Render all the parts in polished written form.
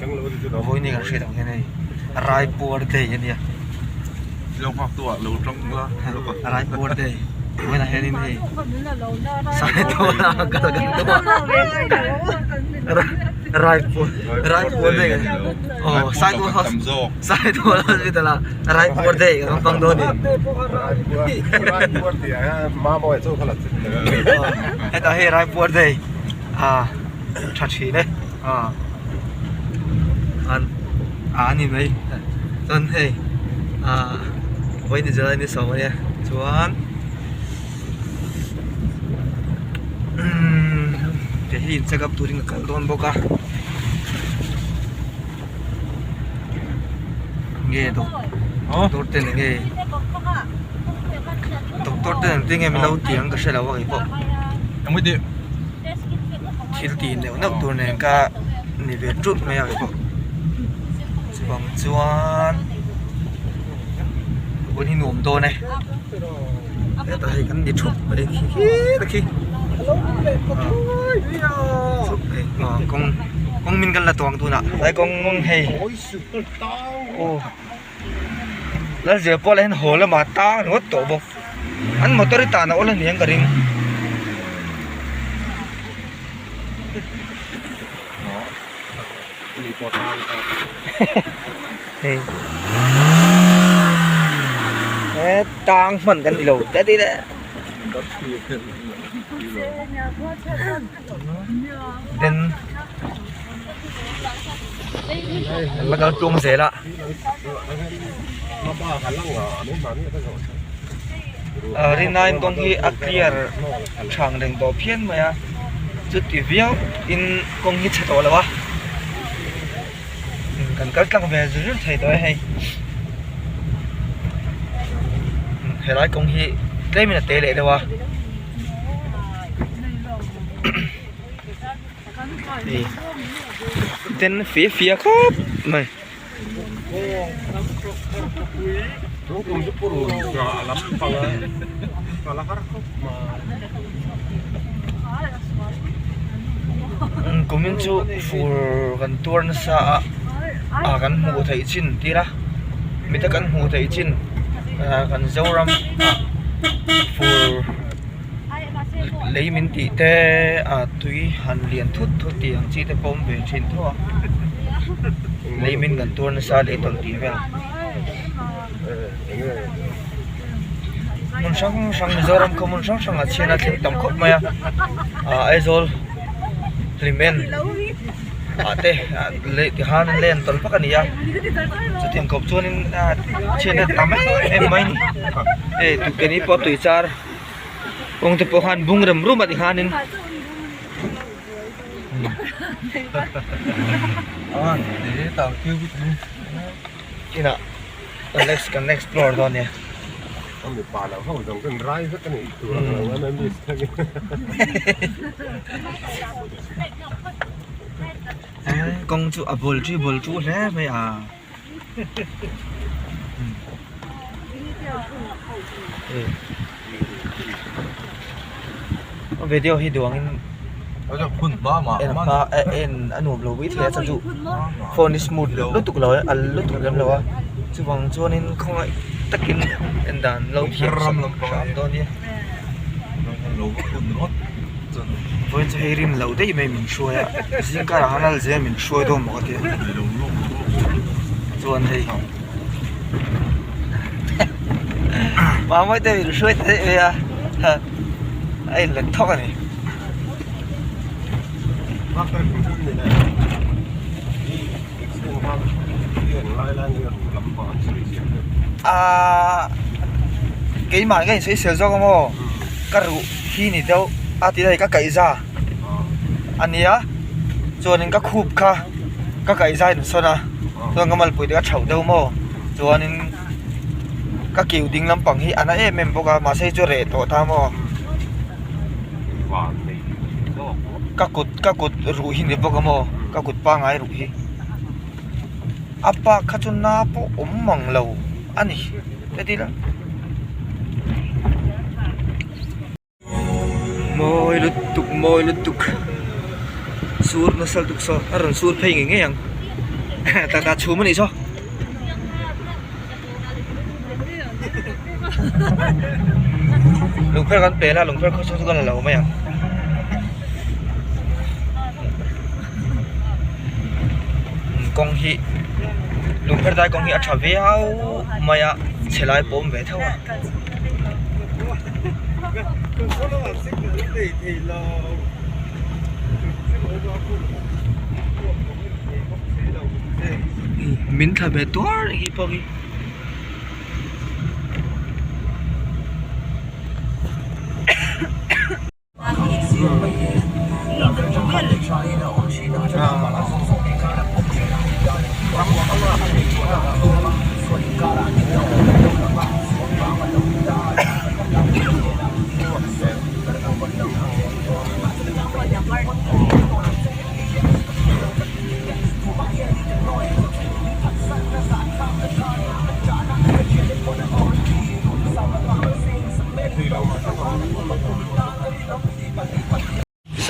Vawiin hi kan hriat ang hian hei Raipur day a nia. Raipur day vawiinah hianin hei Saitual ah kal kan tum a Raipur Raipur day aw Saitual Saitual hospital ah Raipur day kan hmang dawn a ni. Hetah hei Raipur day ah tha thin e ah an ah a ni mai chuan hei ah vawiin ni July ni sawm ania chuan umm kei hi in check up turin ka kal dawn bawk a nge doctor ten enge doctor ten engtin nge min lo tih ang ka hre lo a keipawh. Thil tih neuh neuh tur nen ka ni ve tut mai a keipawh chuvang chuan hun hi nuam dawn e hetah hei kan ni thup mai khi khi ta khi thup mai kawng kawng min kan la tawng tunah tlai kawng hei aw Lalzia pawh lah hian haw lamah tang ringawt tawh bawk an motor hi tan a awl aniang ka ring. Hei he tang hman kan ni lo te ti le then la kal tlung zel a. Rinaiin kawng hi a clear thang reng tawh phian mai a chuti viau in kawng hi chhe tawh lo a kan kal tlang ve zut zut thei tawh e hei helai kawng hi tlem in a te leh deuh a. Ten fia fia khawp mai. Kumin chu fur kan tuar nasa a ah kan hmuh theih chin tir a mita kan hmuh theih chin ah kan Zoram ah fur lei min tih te ah tui han lian thut thut tih ang chi te pawh a awm ve thin tho a lei min kan tuar nasa lei tawlh tih vel hmun hrang hrang Mizoram khaw hmun hrang hrang ah chhian a thleng tam khawp mai a ah Aizawl hlimen ah te leh ti khan len tawlh vak a ni a chutiang kawp chuanin chhiatna tam em em mai a ni hei tukverh pawh tui char kawng te pawh khan bung rem rum a ti khanin inah kan explore dawn nia. Kawng chu a bul chu bul chu hle mai a. Video hi duang in en hma en a nuam lo bik thei a chuan chu phone hi smooth lutuk lo a lutuk lem lo a chuvang chuanin khawngaih takin en dan lo thiam hram dawn nia. Vawiin chu hei rim loh daih mai min hruai a zing karah khan a zel min hruai dawn maw ka ti a chuan hei Mamawi te min hruai ta daih mai a a inlet thawk a ni. Aaa keimah nge insawisel zawk ang aw ka ruh hi ni deuh a ti daih ka kaihza a nia chuanin ka khup kha ka kaihza in sawn a chuan ka malpui te ka chhoh deuh maw chuanin ka kiu ding lampang hi a na em em bawk a mahse hei chu reh tawh ta maw. Ka kut ka kut ruh hi ni bawk a maw ka kut pangai ruh hi a pa kha chu na pawh awm mang lo a ni ka ti la mawi lutuk mawi lutuk sur nasa lutuk saw a rawn sur phei ngei ngei ang. Tata chhum anih saw. Lungpher kan pel a lungpher khaw chhung chu kan la lo mai ang. Kawng hi lungpher dai kawng hi a tha viau mai a chhe lai pawh a awm ve tho a. Min thla ve tuar hi pawh hi.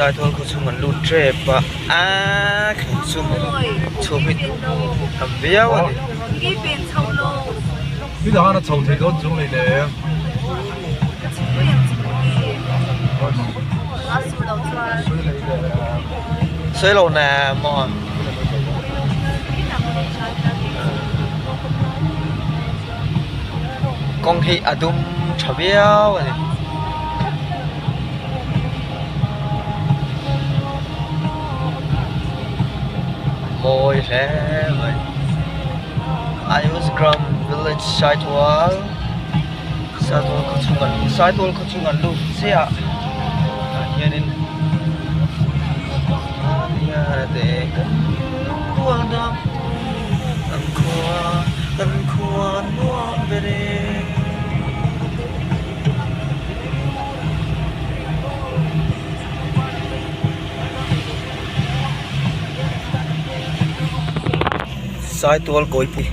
Saitual khaw chhung an lut tep a aaa chhum chhum hi tam viau a ni. Sawi lo na maw? Kawng hi a dum tha viau a ni. Mawi hle mai. Ayushgram village Saitual Saitual khaw chhung an Saitual khaw chhung an lut chiah ah hianin kan khua kan khua nuam ber e. Saitual kawipui.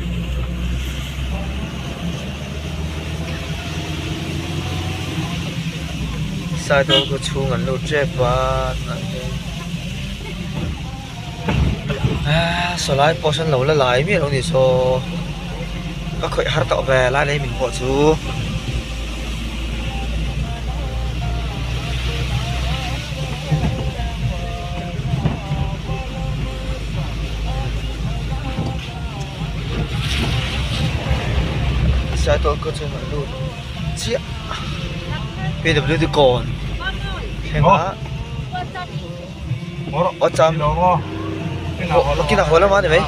Saitual khaw chhung an lut tep a tunah hian aaa sawlai post an lo la lai miah lo ni saw ka khawih har tawh ve lai lei min pawh chu. Saitual khaw chhung an lut chiah PWD kawn thleng a aw cham kinah haw lama ni mai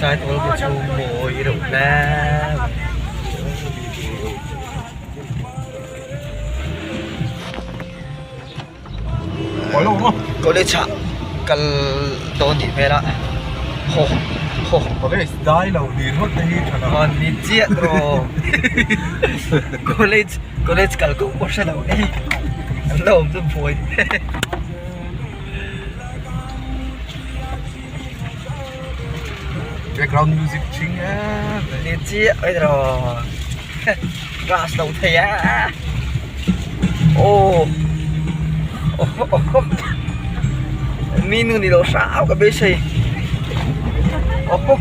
Saitual khaw chhung mawi reuh hle mai. College ah kal dawn tih hmel a haw haw College dai lo ni ringawt te hi tha lo Aw ni chiah tawh college college kal kawng pawh hre lo ei an la awm chu buai Background music thing em em ni chiah mai tawh class lo thei a aw mi nu ni lo hrau ka beisei aww.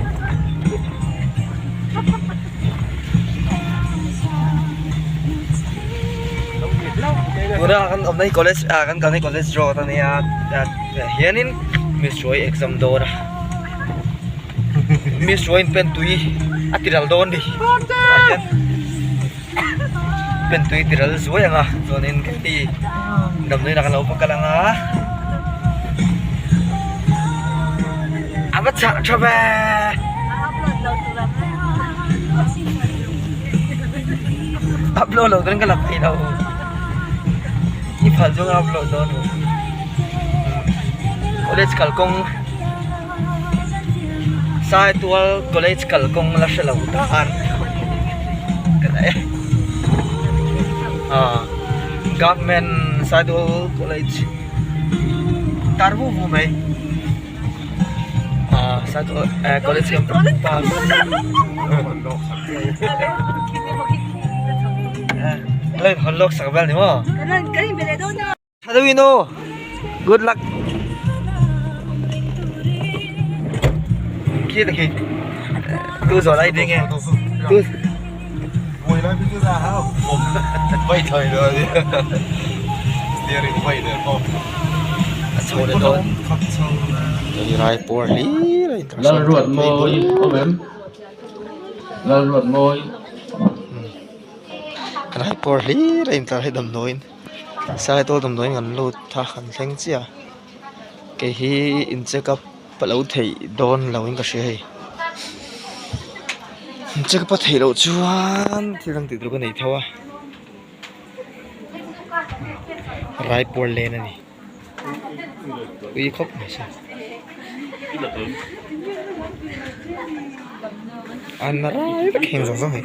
Tuna kan awmna hi college ah kan kalna hi college road a nia hianin miss Ruai exam dawn a. Miss Ruai in pen tui a ti ral dawn ni ah hian pen tui ti ral zuai ang a chuanin keini damdawiin ah kan lo va kal ang a a va chhah tha ve. Upload lo turin ka la peih lo i phal chu ka upload dawn lo college kalkawng. Saitual College kalkawng la hre lo tan ka daih e Government Saitual College tar vu vu mai Saitual College campus la in hawn lawk sak vel ni maw. Tha deuhin aw good luck khi ta khi tu zawh lai ding e tu Vai thai lo ani steering vai der pawh a chho leh dawn rai pawr hlir a in Lalruat mawi awm em Lalruat mawi rai pawr hlir a intlar hi damdawiin Saitual damdawiin kan lut a kan thleng chiah a kei hi in check up a lo theih dawn lo in ka hria hei in check up a theih loh chuan thil dang tih tur ka nei tho a raipuar len a ni ui khawp mai se an rai vek heng zawng zawng hi.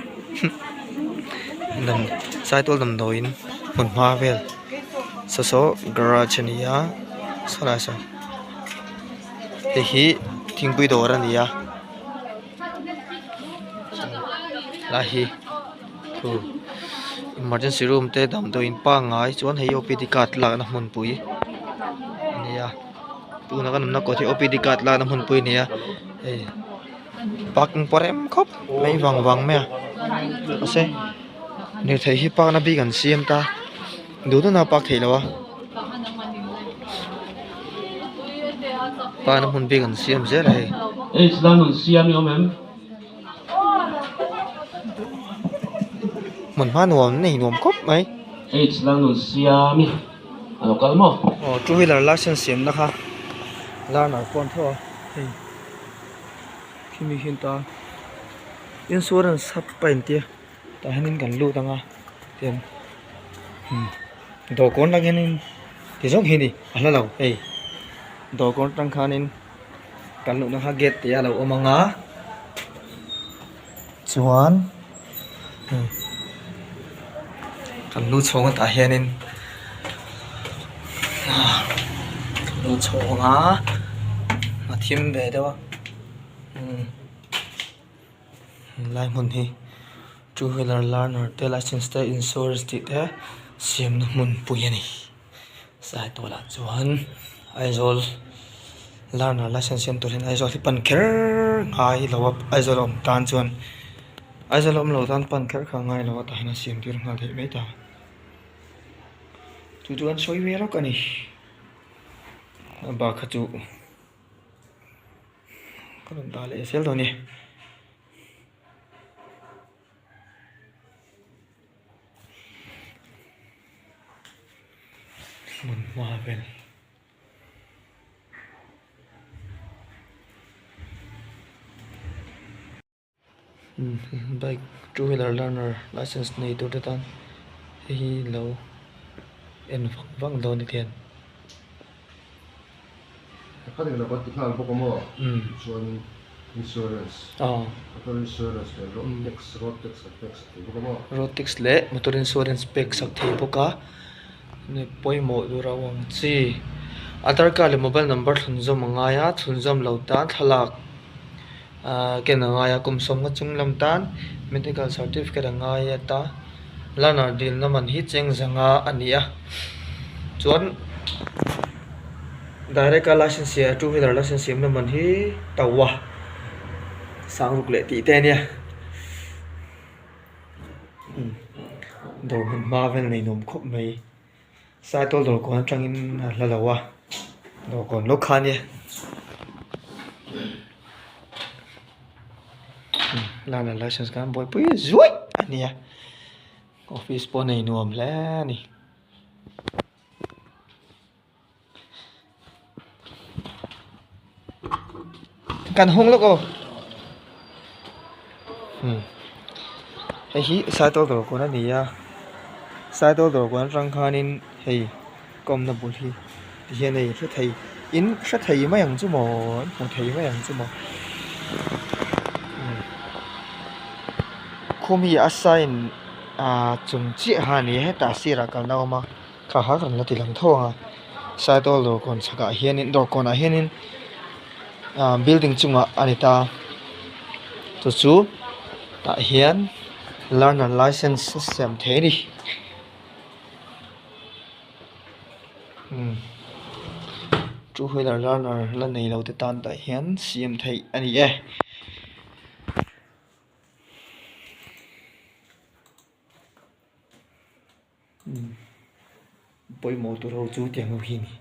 Saitual damdawiin hmun hma vel saw saw garage a ni a sawlai sawn hei hi thingpui dawr a ni a lai hi thu emergency room te damdawiin pangngai chuan hei O P D card lakna hmunpui a ni a tuna kan awmna kawt hi O P D card lakna hmunpui a ni a hei. Parking pawh rem khawp mai vang vang mai a mahse lirthei hi park na bik an siam ta duh duhna a park theih loh a park na hmun bik an siam zel a hei. Hmun hma nuam nei nuam khawp mai. Aw two wheeler license siamna kha learner pawh an theuh a hei. Khimi hian ta insurance hap a intia tah hianin kan lut ang a tian dawhkawn lah hianin ti zawng hi a ni a hla lo hei dawhkawn atang khanin kan luhna kha gate te a lo awm ang a chuan kan lu chhawng atah hianin lu chhawng a a thim ve deuh a helai hmun hi two wheeler learner te license te insurance tih te siamna hmunpui a ni Saitual ah chuan Aizawl learner license siam tur hian Aizawl hi pan kher ngai lo a Aizawl a awm tan chuan Aizawl a awm lo tan pan kher kha a ngai lo a tah hian a siam tir nghal theih mai ta chu chu an sawi ve lawk a ni a bak kha chu ka rawn dah leh zel dawn e. Hmun hma vel. Bike two wheeler learner license nei tur te tan hei hi lo en vang vang dawn ni hian. Road tax leh motor insurance pek sak thei bawk a pawimawh tur a awm ang chi aadhar card leh mobile number thlunzawm a ngai a thlunzawm lo tan thlalak. Ahh ken a ngai a kum sawmna chung lam tan medical certificate a ngai a ta learner dilna man hi cheng zanga a ni a chuan direct a license siam two wheeler license siamna man hi to a sang ruk leh tih te a nia dawr hmun hma vel nei nuam khawp mai. Saitual dawrkawn atangin a hla lo a dawrkawn lawk kha ania learner license khan buaipui zuaih a nia office pawh nei nuam hle a ni. Kan hawng lawk aw hei hi Saitual dawrkawn a ni a Saitual dawrkawn atang khanin hei ka awmna bul hi tihian hei hre thei in hre thei mai ang chu maw in hmu thei mai ang chu maw. Khum hi a sign ah chung chiah kha a ni a hetah sirah kalna a awm a kha kha kan la ti lang tho ang a Saitual dawrkawn chhakah hianin dawrkawnah hianin ah building chungah a ni ta chu chu tah hian learner license a siam thei a ni. Two wheeler learner la nei lo te tan tah hian siam theih a ni e. Pawimawh tur ho chu tiang ho hi a ni.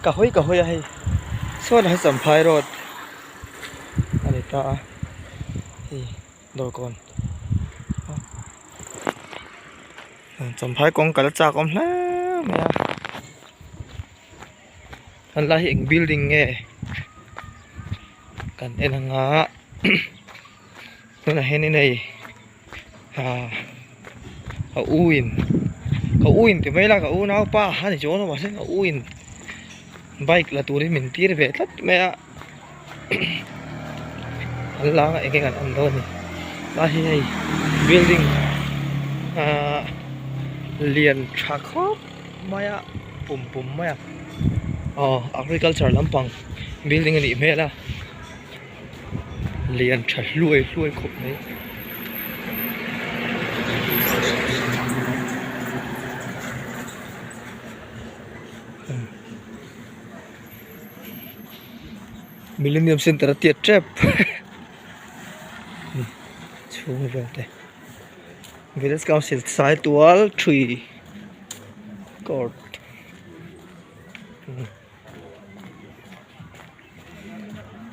Ka hawi ka hawi a hei sawn ah hian champhai road a ni ta a hei dawrkawn champhai kawng kal a chak awm hle mai a helai hi eng building nge kan en anga tunah hianin hei ah ka u in ka u in ti mai ila ka unaupa a ni chuan mahse ka u in bike la turin min tir ve tlat mai a an la anga eng nge kan en dawn ni lai hi hei building ah lian tha khawp mai a pum pum mai a aw agriculture lampang building a nih hmel a. Lian tha hluai hluai khawp mai. Millennium center a tiat tep chhung vel te village council Saitual thui court.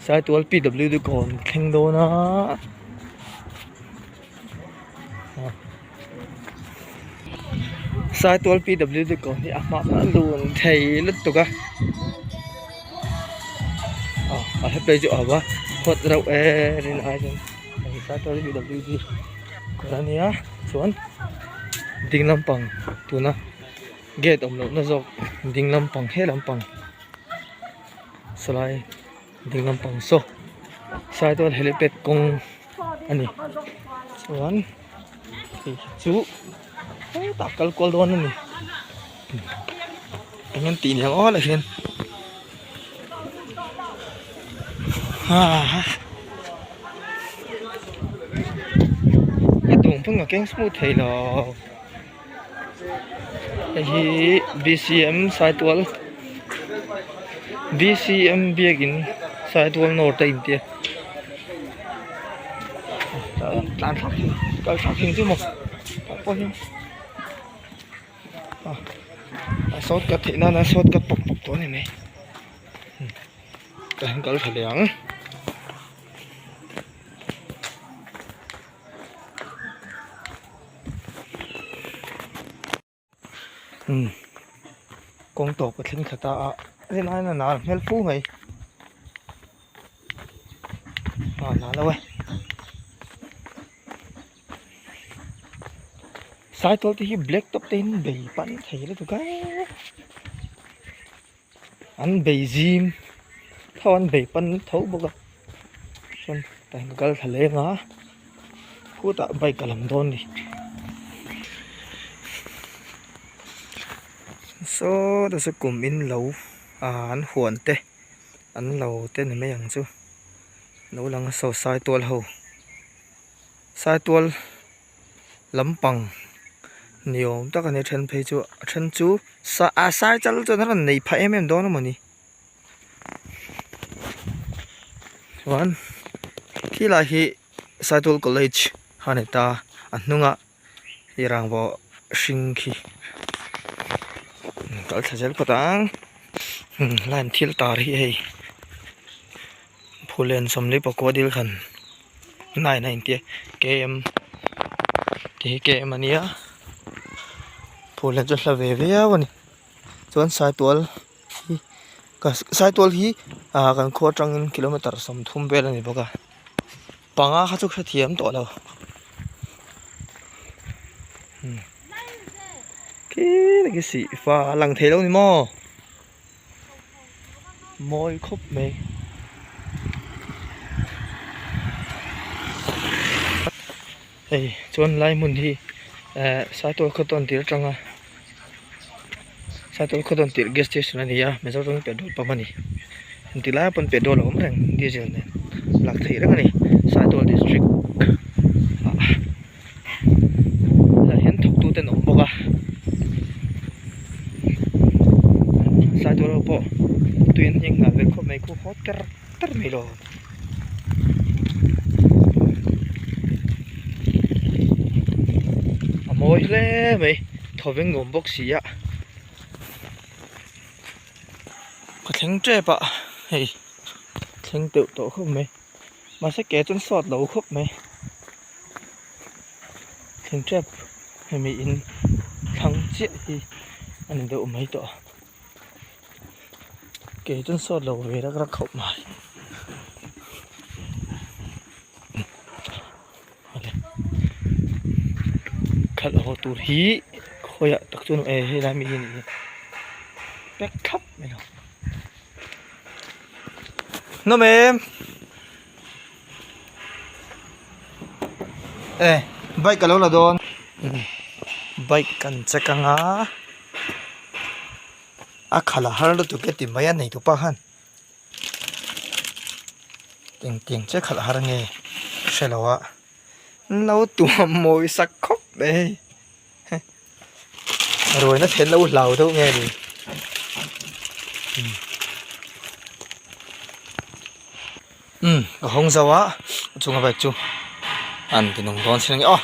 Saitual PWD kawn thleng dawn a Saitual PWD kawn hi a hma a lun thei lutuk a a heplai chu a va hot reuh e rin ai chuan Saitual PWD kawn a nia chuan ding lampang tuna gate awm lohna zawk ding lampang he lampang. Sawlai ding lampang saw Saitual helipad kawng a ni chuan hei hi chu hetah kal kual dawn a ni eng an tih niang aw lah hian haa ka tum phung a keng smooth thei lo. Hei hi B_C_M Saitual B_C_M biakin Saitual north a intia tlan thlak hi kal thlak hi chu maw tah pawh hian a shortcut theih nan a shortcut pawp pawp tawh a ni mai tah hian kal tha leh ang. Umm kawng tawp ka thleng thla ta a helai hian a nar hmel fu mai a nar lo e saitual te hi black top te in bei pan thei lutuk a an bei zim tho an bei pan tho bawk a chuan tah hian ka kal thla leng a khutah bike a lam dawn a ni saw te chu kum in lo ah an huan te an lo te ni mai ang chu lo lang a saw saitual ho saitual. Lampang ni awm tak a ni a then phei chu a then chu sa ah sai chal chuan a rawn nei phah em em dawn a mawni chuan khilai hi Saitual college kha a ni ta a hnungah hei rangva hring khi kal thla zel phawt ang line thil tar hi hei Phulen sawmli pakua dil khan nine a intia km tih hi km a nia Phulen chu a hla ve viau a ni chuan Saitual hi Saitual hi ah kan khua atangin kilometer 30 vel a ni bawk a panga kha chu hrethiam tawh lo. Khi khi sihfa a lang thei lo ni maw mawi khawp mai. Hei chuan lai hmun hi eh Saitual khaw tawn tir atanga Saitual khaw tawn tirh gas station a ni a Mizoram petrol pump a ni engti lai pawn petrol a awm reng diesel nen lak theih reng a ni Saitual district ah tah hian thawk tu te an awm bawk a Saitual ho pawh tui an hnek nghal ve khawp mai khu haw ter ter mai lo. A mawi hle mai thawveng nuam bawk si a ka thleng tep a hei thleng teuh tawh khawp mai mahse ke chuan sawt lo khawp mai thleng tep hemi in thlang chiah hi a ni deuh mai tawh a. Ke chuan sawt lo ve rak rak khawp mai khalh haw tur hi khawiah tak chuan e helai mi hi a nih hi pack thlap mai lo nawm em e bike alo la dawn bike kan check anga. A khalh a har lutuk e ti mai a nei tupa khan engtiang che khalh har nge hre lo a lo tuam mawi sak khawp mai hei ruaina then lo hlau deuh nge ni umm ka hawng zo a a chunga bike chu an ti nung dawn sin ang e aw.